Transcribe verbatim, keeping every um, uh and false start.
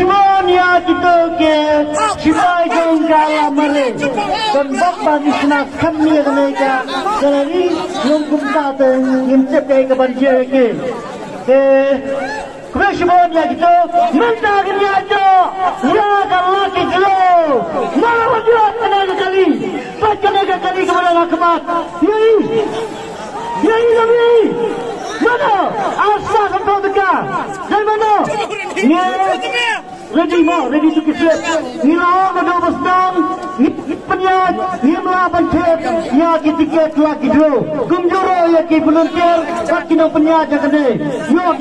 Shibun ïa kito ki sipai jong ka Lamare. Don bok ban ïa sna kham ïa kane ka gallery, kum kumta te ngim tip kaei kaban jia ïa ki. Te khublei shibun ïa kito. Mynta ngin ïa jooh ïa ka lucky draw. Mano ban ïoh kane ka kali? Bad kane ka kali kaba la khmat. Ïa i. Ïa i, ïa i. Mano? Arsa ka pau deka. Dei mano? Ngi ready mo, ready to kiss it. Ngi la ong ka dei ba sdang, ngi pynïaid, ngim lah ban thep ïa ki tiket lucky draw. Kumjuh ruh ïa ki volunteer bad ki nongpynïaid jong kane. Ïoh